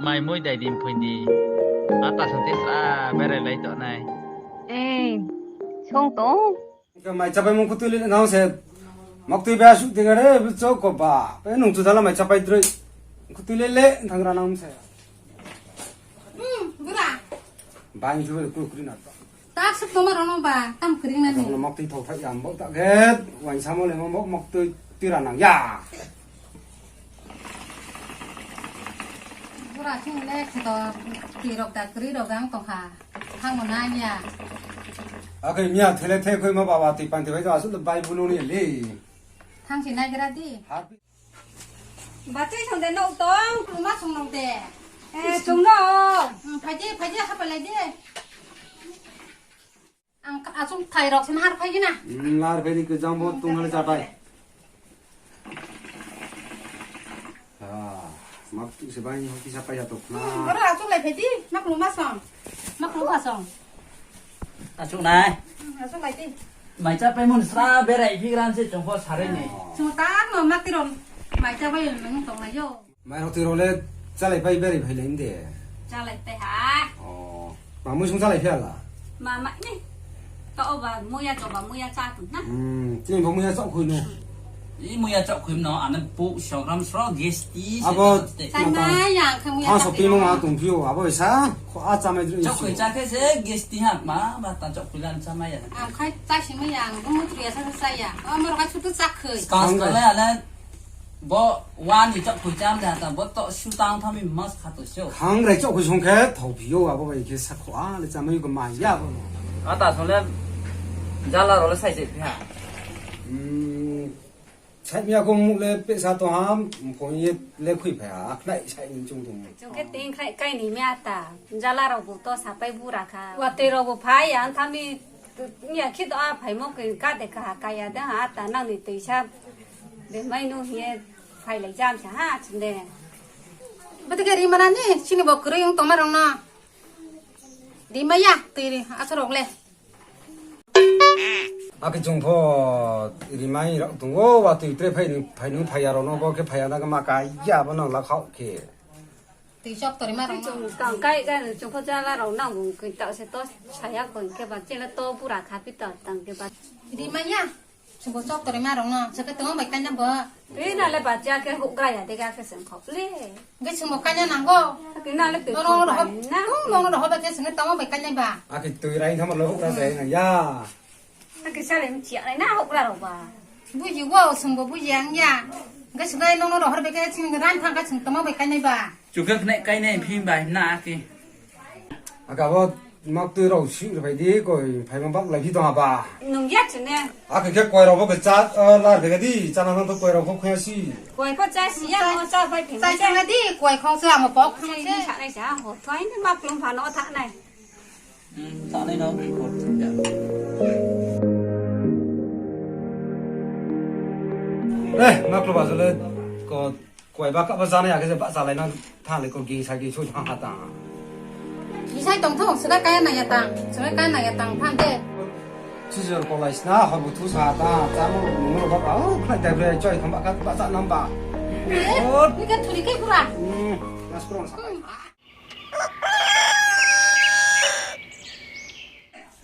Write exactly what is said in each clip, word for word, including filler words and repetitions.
Mai mui dai di, phai di. Ata song te sra berai lai tongnai. Ei, song tong. Mai chapai mung kutui le nang se. Maktui ba su tinga re, bu chok ko ba. Pe nung chu dala mai chapai droi. Kutui le le, thang ra nang se. Hmm, bura. Bang ju kru kru na. Tak suk toma rono ba, tam kring na ni. Rono maktui thau thai yam bo tak het, wain samo le mo maktui tira nang ya. Bura sing le kheto tui rok da kri rok gang tong kha. Thang mo na ya. Ake mia thele the khoi ma ba wa tui pan te bai to asu le bai bu no ni le. Thang si nai gra di. Happy. Ba tui song de no tong, kluma song no de. Eh, song no. Hmm, phai di, phai di, ha palai di. Ang ka-, asung thai rok se nahar phai di na. Hmm, nahar phai di, kejang bo tung hale chapai. Ah, mak tu se bai, hoki chapai ya tok na. Hmm, boro asung lai phai di, mak kluma song. Mak kluma song. Asung nai. Hmm, asung lai di. Mai chapai mun sra berai phi gran se chong pho sarai ni. Sung tang no mak ti rom. Mai chapai mun tong lai yo. Mai rok tui rok le chalai pai beri phai lai de. Chalai pai ha. Oh. Ma mui sung chalai phai la. Ma ma ni. To ba muya cho ba muya cha tu na. Hmm, tini ba muya chok khui no. I muya chok khui no, ana pu song ram sro gesti. Abo. Chai ma yang kha muya. Thang so pi mo ma tung phiu, abo sa. Kho a cha mai dru. Chok khui cha khe se gesti ha ma, ba ta chok khui lan cha mai ya. Am khai cha si ma yang, bu mu tri ya sa sa ya. Amo rok ka chu tu cha khui. Skang skang le ana. Bo wani chok khui cham de ta, bo to su tang thami mas kha to sio. Hang rai chok khui song khe thau phi yo, abo bai khe sakho a le chamai ko mai ya bo no. Ata song le jala rok le sai se phi ha. Hmm, sai miya ko mu le pe sa to ham, ko ye le khui phai ha, akhlai sai ni chung tong. Chung khe ting khlai kai ni miya ta, jala rok bu to sapai bura kha. Watoi rok bu phai ya, thami, miya khi to a phaimo khe ka de kha, ka ya de ha, ata nang ni tui sa. Bemai no hing ye phailai jam sa ha, ching de. Bati khe ri mana ni, chini bo kroi ong tongma rong no. Ri maya, tui ri, asa rok le. Akhe chung pho ri mai rok tong o, wa tui tre phai ni, phai ni phai ya rok no, bo khe phai ya na ma ka ya bo nang la khao khe. Tui chok tori ma rong no. Chung tang kai kai no chung pho jala rok nang bung khe ta se to saya kho khe ba chela to bura kha pi ta tang khe ba. Ri maya. Sungbo chok tori ma rong no, sokhe tongma bai kaina bo. Ri na le ba cha khe hukgra ya de ga khe seng khop le. Ge sungbo kaina nang go. Ke na le tui no no no khop bai na. No no no hop khe sungkhe tongma bai kaina ba. Akhe tui rai thamo lo hukgra sai na ya. Akhe sa le mchi ya na hukgra rok ba. Buji wo sungbo buji ang ya. Ge sungkhe no no no hor be khe sung ran thang khe sung tongma bai kaina ba. Chukhe khne kainai phi bai na akhe. Aka bo mak tui rao si ri bai di, koi phai ma bak lai phi tong ha ba. Nung ya chine. Akhe khe koi rao bo khe cha, o, lar khe di, cha na nang to koi rao bo khe si. Koi pho cha si ya, mo cha bai phi. Cha cha na di, koi khong cha mo pok khong se. Sa nai sa, ho thoi ni mak lum pha no tha nai. Hmm, tha nai no, ko thum ya. Eh, mak lum ba le, ko Koi ba kaba janai akhe se ba chalai nang thanng le ko ging sa ging so thanng ha tang. Gisai tong thung, sele kaya nang ya tang, sele kaya nang ya tang thanng de. Chijor kolai sna hor bu thu sa tang, chamo nung no ba ba, o, khlai dai bre, choi kham ba ka ba cha nang ba. Eh, o. Ni ka thuri kai kura. Hmm, nas pro sa.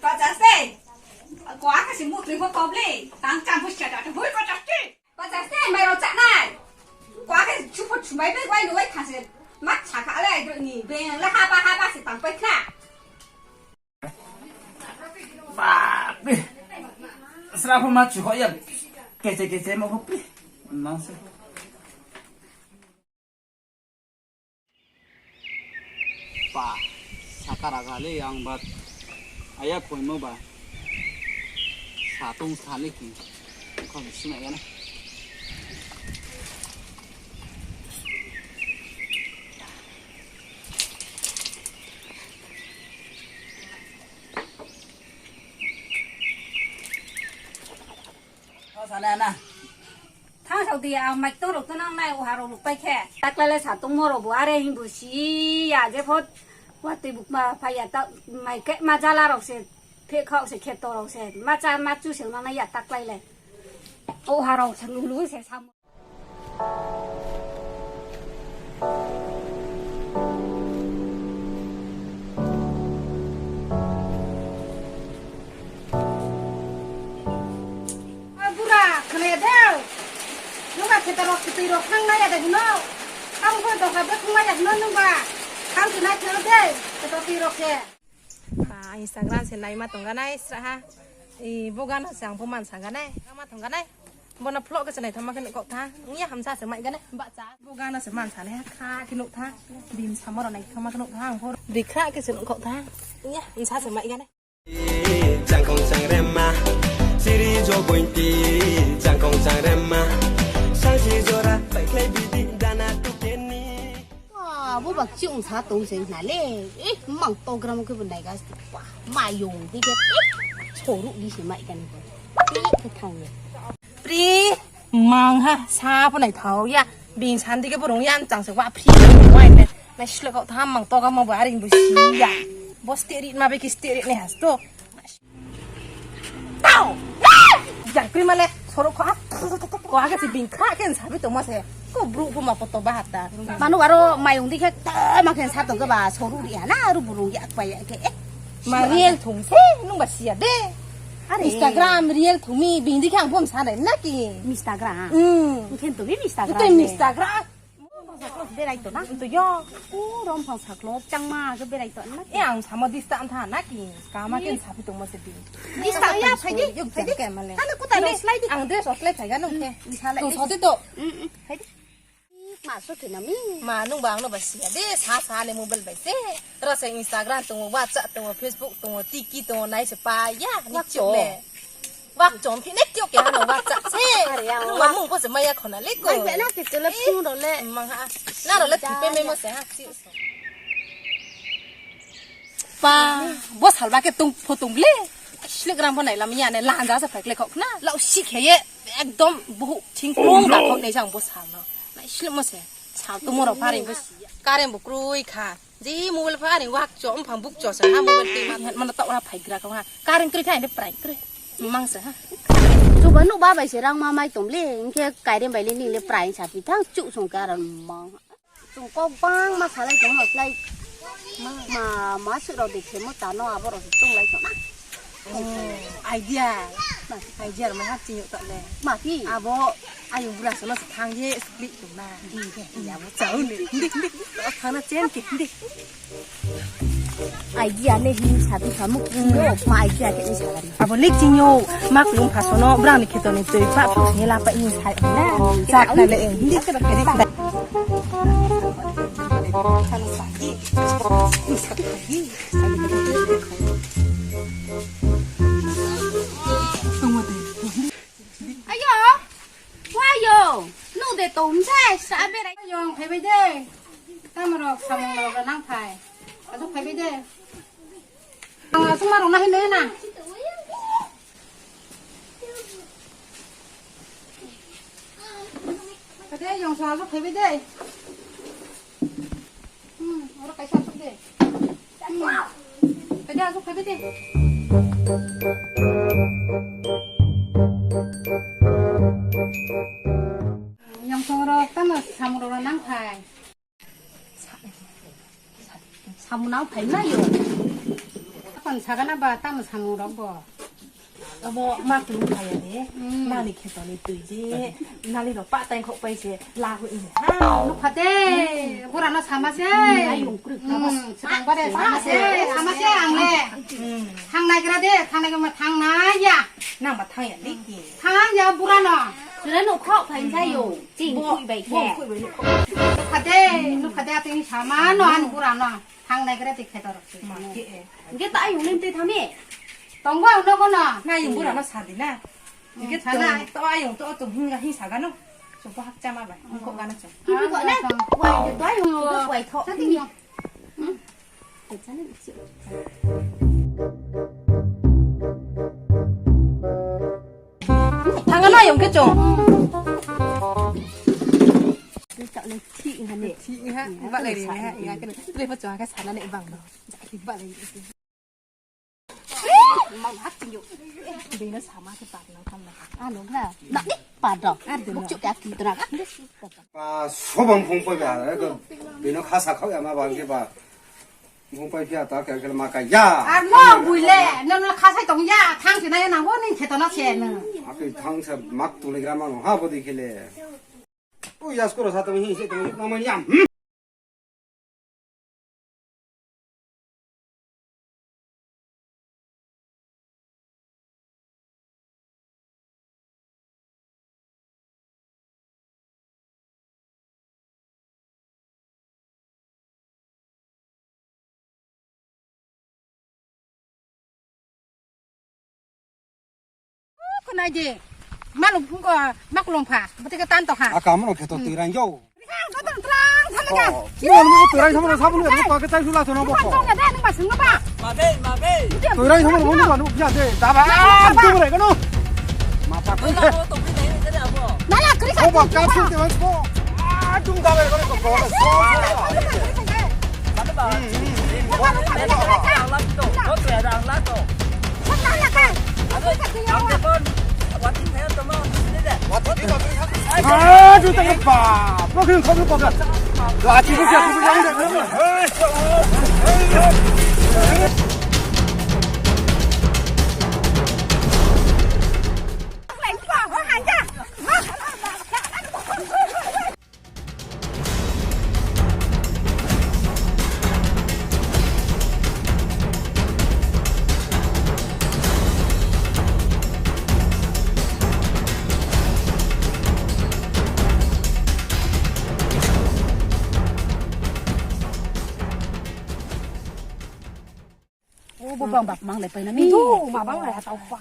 Ba cha se, ko akha se mu thui ho top le, tang cham bu cha da, bu ko cha se. Bacha se mai rao chánai. Kua khe supo sumai bai wai no wai kha se. Mak sa kha le ai ni beng le haba haba se tang pai khna. Bapre. Sra pho ma chu ho ya. Kese kese mo ho pri. Nang se. Pa, saka raga le ang ba. Aya koimo ba. Sa tong sa le ki. Kho sina ya na. Kho sana na. Thanng sao di, ang mai tong rao to nang nai, uha rao ruk pai khe. Taklai le sa tongmo rao bu are hing bu si ya, je pho watoi bu ma phai ya, ta mai khe ma jala rao se, phe khao se, kheto rao se, ma cha, ma chu se nang nai ya taklai le. Uha rao se lulu se samo. Tui rok thang nai ya de hino. Tamo pho doka be thang nai ya hino nungba. Thang se nai thang de. Keto tui rok se. Ba, Instagram se naima tongganai sra ha. I bo gana se ang pho mansa ganai. Ama tongganai. Bono vlog khe se naithoma khe nuh kok tha. Iya hamsa se mai ganai. Ba cha. Bo gana se mansa nai ha kha khe nuh tha. Bini samo rao naithoma khe nuh tha. Ang pho bikha khe se nuh kok tha. Iya hamsa se mai ganai. Changkong changrema, siri jogointi, changkong changrema, sangsi jora, paikhlai bidi, dana tukeni. Wa, bo bak chiung sa tong se na le. Eh, mang to gram khe bo nai gas pa, mayung di khe, eh, soru di se mai kan ko. Eh, khe thang ye. Pri, mang ha, sa pho nai thao ya. Bini sandi khe borong ya, chang se wa pri, wai ne. Nai slek kok tham mang to ga ma bo aring bo si ya. Bo steri ma be ki steri ne has to. Tao! Jar pri ma le, sorok kho ha. Ko ha khe si bini kha khe sa bi tongma se. Ko bru pho ma poto ba hata. Manu aro mayung di khe ta ma khe sa tong khe ba soru ri ha na, aru burung ya kpai ya khe. Eh. Ma real thung se, nung ba si ya de. Are. Instagram real thung mi, bini di khe ang pho sa nai na ki. Instagram? Hmm. Khen to bi Instagram. Ito Instagram. Berai to na? Ito yo. O, rom phang saklo, changma khe berai to na? E, ang samo dista ang tha na ki. Kama khe sapi tongmo se di. Dista ya, phai di, phai di. Tane kuta rok slai di. Ang dress rok slai phai ga nung khe. Salai. Tong soti to. Mm, mm, phai di. Ma so khe na mi. Ma nung ba ang no ba si ya de, sa sa le mobile bai se. Ro se Instagram tongo, WhatsApp tongo, Facebook tongo, Tiki tongo, nai se pa ya, ni chuk le. Wak chom phi ne kyo ke hano wak chak se. Are ya, nung wak. Mung bo se maya khona le ko. Ai, na ke chele phung ro le. Mang ha. Na ro le thipe memo se ha. Pa, bo salba khe tung pho tung le. Slek ram pho nai lam ya ne, lanja se phai kle khok na. Lau si khe ye, ekdom buhu ching pung da khok ne jang bo sal no. Nai slek mo se. Sal tu mo ro pharing bo si. Karen bo kroi kha. Je mobile pha aring wak cho, mphang buk cho sa ha mobile tui ma. Mano taoh ra phai gra kha ha. Current kroi kha, ende prai kroi. Mang sa ha. Chuba nuh ba bai se rang ma mai tom le, hing khe kairen bai le ning le prai sa pi thang chu song ka ran mang. Chung kok bang ma salai tong no slai. Ma, ma su rao de khe mo ta no abo rao se chung lai tong na. Oh, idea. Idea rao mai hap chini tong le. Ma phi? Abo ayung bura sono se thang ye split tong na. Di, di, di, abo chau ni. Di, di, di. Thang na chen ti, di. Idea le hi sa bi kha muk. Mm. Yo, ma idea khe ni sa gari. Abo le chini yo, ma klung pha sono, brang ni kheto ni tui, pa phu ni la pa ni sa na. Chak na le, di, di, di. Ayo, wa yo, nu de tom se, sa berai. Ayo, phai bai de. Tamo rok samung rok nang phai. Ajo phai bai de. Ang asung ma rok na hin de na. Kade yong sa asuk phaibai de. Hmm, oro kaisa asuk de. Hmm. Kade asuk phaibai de. Yong song oro tamo samung rok nang phai. Samung nang phai na yo. Akon sagana ba tamo samung rok bo. Abo ma tulu phai ya de. Hmm. Nani kheto ni tui je. Nani rok pa tai khok pai se la hu ni. Ha, nukhate. Bura no sama se. Ayung kruk. Hmm, sebang bare sama se. Sama se ang le. Hmm. Thang nai gra de, thang nai gra ma thang nai ya. Nang ba thang ya ni ki. Thang ya bura no. Sura no khok phai sa yo. Ching phui bai khe. Nukhade, nukhade ating sama no an bura no. Thang nai gra de khe dorok se. Ma khe e. Hingke ta ayung lim tui thami. Tongbo ang nogo no. Na ayung bura no sa di na. Hmm, hingke sana. To ayung to to hinga hin saga no. Sopo hak chama bai. Hingko gana chong. Kimi ko na. Wai to ayung to wai tho. Sa di ni. Hmm. Thang ano ayung khe chung. Thik ha, thik ha. Ba lai ri ha, ya khe. Tre pa chung ha khe sana ne bang no. Ba lai ri. Mang hak ting yo. Bino sama khe pa no kam na. Ano na. Na ni pa do. Buk chuk ya ki tra. Pa sobang phung pai ba. Bino khasa khau ya ma bang khe ba. Bung pai phia ta khe khe ma ka ya. Ar no bui le, no no kha sai tong ya, thang se na ya nang bo ni khe to na se no. Akhe thang se mak tu le gra ma no ha bo di khe le. Yaskoro sa tong hi se tong hi, nama niam. Ko nai di. Malung ko, makulung pha. Bati ka tan to ha. Aka mono khe to tuirang jo. Tuirang sama no sabun ni pa ke tai sula sono bo. Tuirang sama no bo ni ba nu ya de. Daba. Daba re kano. Mata ko. Nala kri sa. Ko ba ka su te wan ko. Tung daba re kano ko. O bo bang bak mang le pai na mi. Tu ma bang le ha tau pa.